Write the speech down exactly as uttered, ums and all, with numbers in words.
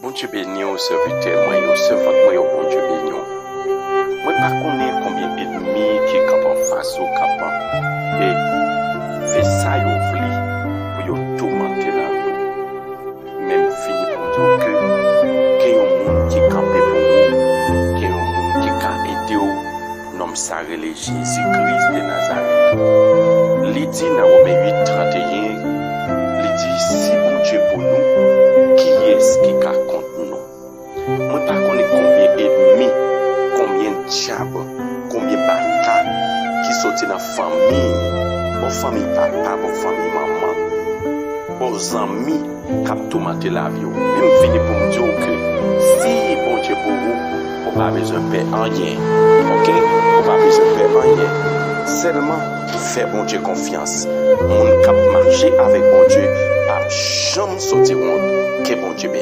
Bondye beni w, sèvitè mwen yo, sèvant mwen yo, Bondye beni w. Mwen pa konnen konbyen ènmi ki kanpe anfas ou, k ap e fè sa yo vle pou yo toumante lavi w. Men m vini pou m di w ke gen yon moun ki kanpe pou ou, gen yon moun ki ka ede w. Nonm sa rele Jezi Kris de Nazarèt. Li di nan Women uit trannteyen, li di, "Si Bondye pou nou, kiyès ki ka kont nou?" Mwen pa konnen konbyen ènmi, konbyen dyab, konbyen batay ki soti nan fanmi, bò fanmi papa, bò fanmi manman, bò zanmi k ap toumante lavi w. Men m vini pou m di w ke si Bondye pou ou, ou pa bezwen pè anyen. Oke? Ou pa bezwen pè anyen. Sèlman fè Bondye konfyans. Moun k ap mache avèk Bondye p ap janm soti wont. Ke Bondye beni.